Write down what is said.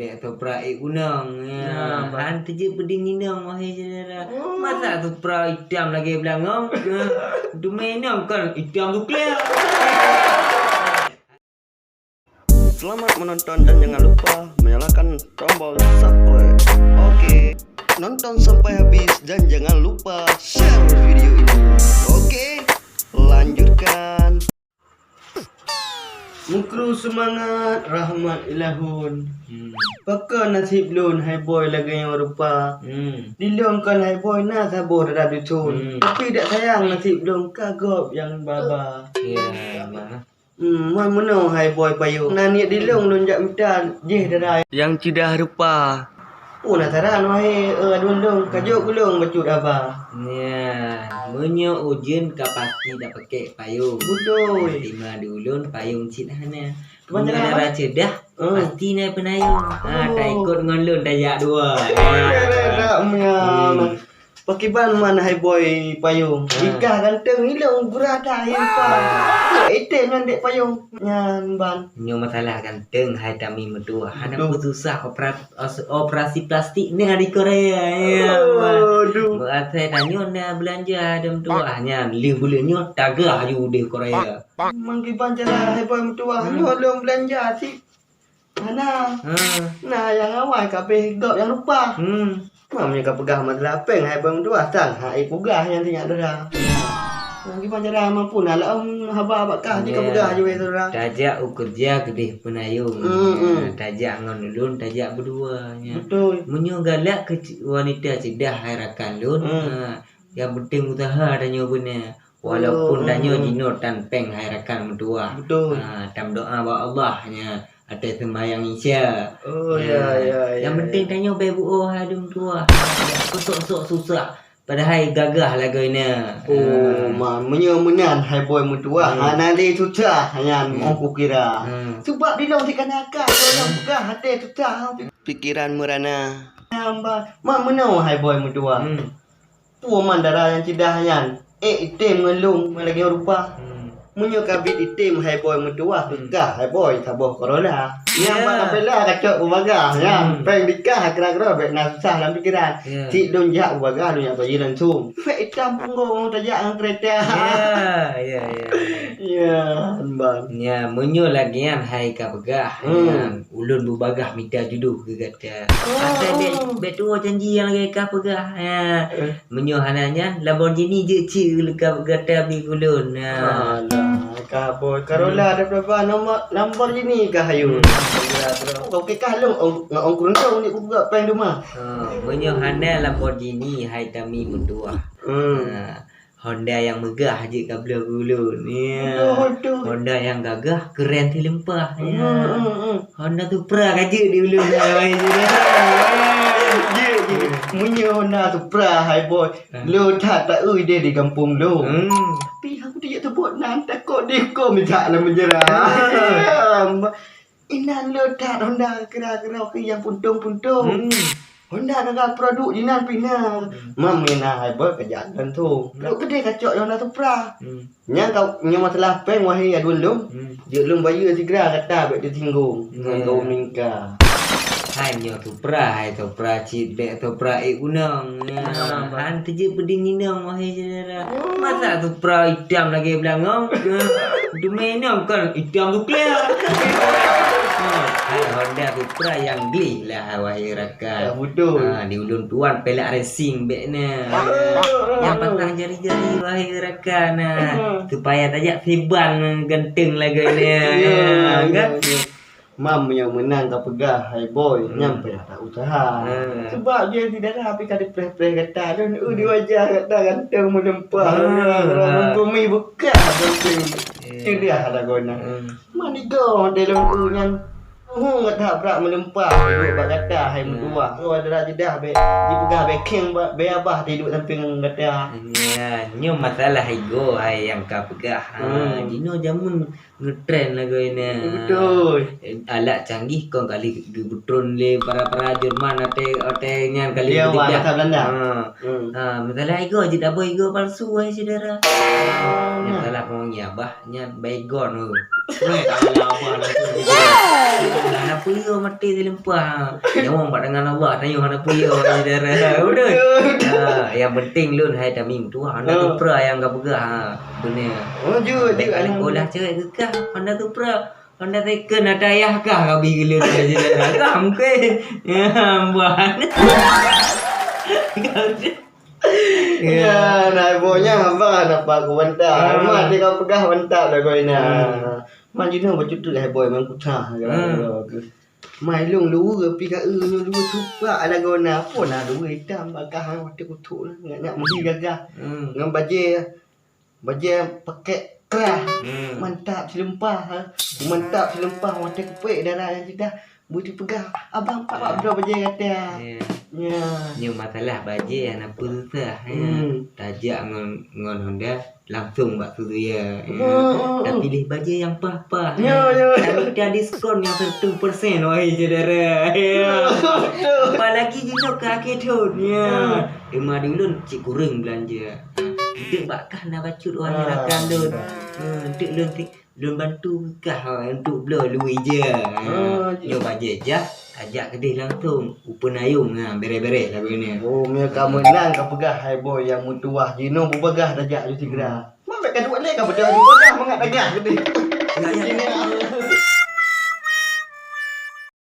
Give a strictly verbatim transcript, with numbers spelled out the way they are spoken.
Bèk supra ék gunong. Ya, hana teujeuet peudingin inong, wahai syedara. Masa supra itam lagèe beulangong? Dumè inong kon itam sukleue. Selamat menonton dan jangan lupa menyalakan tombol subscribe. Oke. Nonton sampai habis dan jangan lupa share video ini. Oke, lanjutkan. Meukrue seumangat rahmat ilahun. Pakon naseb lôn hai boy lagèe nyoe rupa. Di lôn kon hai boy na saboh dara dusun. Tapi dak sayang naseb lôn ka gob nyang ba-ba. Ya, bah. Hmm, man meunoe hai boy payong. Na niet di lôn, lôn jak mita jih dara. Nyang ceudah rupa. Peue na saran wahai, eh, aduen lôn, ka jok ulôn bacut haba. Ya, meunyoe ujeuen ka pasti dak pakèk payong. Beutôi. Teuma di ulôn payong cit hana. Meunyoe dara ceudah, pasti na peunayong. Ha, taikot ngon lôn tajak dua. Pakriban man hai boy payong. Ikah ganteng ilong gurada hai rupa. Ite nyan dek payong nyan ban. Nyoe masalah ganteng hai tami meutuah. Hana pun susah opera-, os-, operasi plastik ni di Korea. Ya, ban. Aduh. Berarti tanyoe na belanja ada meutuah nyan. Lheuh buleuen nyoe tagah aju di Korea. Mangkiban jalan hai boy meutuah. Nyoe lôn belanja cit. Hana. Na nyang awai ka abéh gob nyang lupa. Mam nyang ka peugah masalah péng hai boy meutuah sang hai peugah nyang sinyak dara. Mangkiban jalan mampu na laom haba bak kah jika peugah aju weh saudara. Tajak u keureuja keudeh peunayong. Tajak ngon ulôn, tajak beudua. Beutôi. Meunyoe galak keu wanita ceudah hai rakan lôn, ha, nyang penting useuha tanyoe beuna. Walaupun tanyoe jinoe tan péng hai rakan meutuah. Beutôi. Ha, tameudoa bak Allah nyan ateueh seumbahyang Isya. Oh, ya, ya, ya. Nyang penting tanyoe bèk buoh hai meutuah. Peusok-sok susah. Padahai gagah lagoe nyan. Oh, ma, meunyoe meunan hai boy meutuah, hana lé susah nyan, oh, kukira. Sebab di lôn cit kana akai, lôn peugah até susah. Pikiran meurana. Nyan, ma, ma meunoe hai boy meutuah. Peue man dara nyang ceudah nyan? Ék item ngon lôn lagèe rupa. Meunyoe kabit item hai boy meutuah, peugah hai boy saboh Corolla. Nyang bak kapela kacok beubagah nyan. Péng dikah kira-kira bèk na susah lam pikiran. Cit lôn jak beubagah lôn jak bayeue langsung. Bèk itam punggong tajak ngon keureta. Ya, ya, ya. Ya, ban. Ya, meunyoe lagèe nyan hai ka peugah nyan. Ulôn beubagah mita judoh keu gata. Asai bèk, bèk tuwoe janji nyang lagèe ka peugah. Ya. Meunyoe hana nyan, Lamborghini jeuet cit ka gata bri keu lôn. Ya. Alah, ka boy. Corolla dah berapa nomor Lamborghini kah ayu? Oke kah lôn, ong, ngon ong keureuntong ni kupeugah péng teuma. Ha, meunyoe hana Lamborghini hai tami meutuah. Ha. Honda nyang meugah jeuet ka bloe keu ulôn. Ya. Beutôi, beutôi. Honda nyang gagah, keuren teulimpah. Ya. Honda Supra ka jeuet di ulôn. Jeuet, jeuet. Meunyoe Honda Supra hai boy, lôn that taeu deh di gampông lôn. Tapi aku tak seubut nan, takot deh kô mita lam penjara. Inan le that Honda kira-kira nyang puntông-puntông. Honda gaga produk jinan pih na. Mam mina hai boy kajak gantung. Produk keudeh kacok Honda Supra. Nyang ka, nyang masalah péng wahai aduen lôn. Jeuet lôn bayeue sigra gata bèk teusinggong ngon kaum mingka. Hai nyoe Supra, hai Supra cit bèk Supra ék gunong. Han teujeuet peudingin inong wahai syedara. Masa Supra itam lagèe beulangong? Dumè inong kon itam sukleue. Hai Honda Supra nyang gleh lah wahai rakan. Di ulôn tuan pelak racing bèk na. Nyang pasang jari-jari wahai rakan. Supaya tajak siban ganteng lagèe na. Mam meunyoe meunan ka peugah hai boy, nyan payah tak useuha. Sebab jih di dalam api ka dipreh-preh gata lôn, eu di wajah gata ganteng meulimpah. Bumi buka ganteng. Ceudah ada guna. Manigo di lôn eu nyan. Hu gata brat meulimpah, duek bak gata hai meutuah. Kau ada jidah bèk jipeugah backing bak bèk abah tiduek samping gata. Nyoe masalah ego hai nyang ka peugah. Jinoe jameun Ngetren lagu ini. Betul. Alat canggih kon kali geubeutrôn lé para-para Jerman watèe, watèe nyan kali. Dia awak beutudah. Bahasa Belanda. Ha. Hmm. Ha, misalnya igoe jeuet abah igoe palsu, wahai syedara. Nyan salah pemanggil abah nyan Baygon tu. Weh, tak ada abah lah tu. Hana peue igoe maté dilempah. Nyawong bak tangan Allah, tanyoe hana peue igoe, wahai syedara. Betul. Ha, yang penting lôn hai Tamim tu hana teupeura nyang ka peugah. Ha, beuna. Oh, jeuet, jeuet. Alhamdulillah. Olah cewek geukah, hana teupeura. Honda second ada ayah kah kabi geuleut aja dah. Kah mungkin. Ya, buat. Ya, nah, boh nyan abah nampak ku mantap. Ah. Mak dia kau peugah mantap dah kau ina. Hmm. Mak jinoe bacut tu lah boy memang kutah. Hmm. Mai lông luwe pi ka eu nyoe luwe cupak ada guna. Apa nak luwe hitam bakah hang watèe kutuk lah. Nak, nak meuhi gagah. Hmm. Ngon bajèe. Bajèe pakèk krah. Hmm. Mantap sileumpah, ha. Mantap sileumpah watèe kupèk dara nyang ceudah. Beuti peugah, abang pat bak bloe bajèe gata. Ya. Ya. Nyoe masalah bajèe hana peue susah, ya. Hmm. Tajak ngon, ngon Honda langsung bak Suzuya, ya. Hmm, hmm, hmm. Tapiléh bajèe nyang paih-paih, ya, ya. Tamita diskon nyang seratus persen, wahai syedara. Ya. Betul. Apalagi jinoe ka akhé thôn, ya. Hmm. Teuma di ulôn cit kureueng beulanja. Eunteuk bak kah na bacut, wahai rakan lôn. Ah, betul. Eh, eunteuk lôn ti-, lôn bantu kah, ha, eunteuk bloe luwe ija. Ha, oh, nyoe bajèe jah, tajak keudeh langsung. Upeun ayong, ha, bèrèh-bèrèh lagu nyan. Oh, meunyoe ka meunang ka peugah hai boy nyang meutuwah jinoe beubagah tajak ju sigra. Hmm. Mak bèk ka duek lé ka beudôh ju bagah mangat tagah keudeh. Ya, ya. Ini, ah.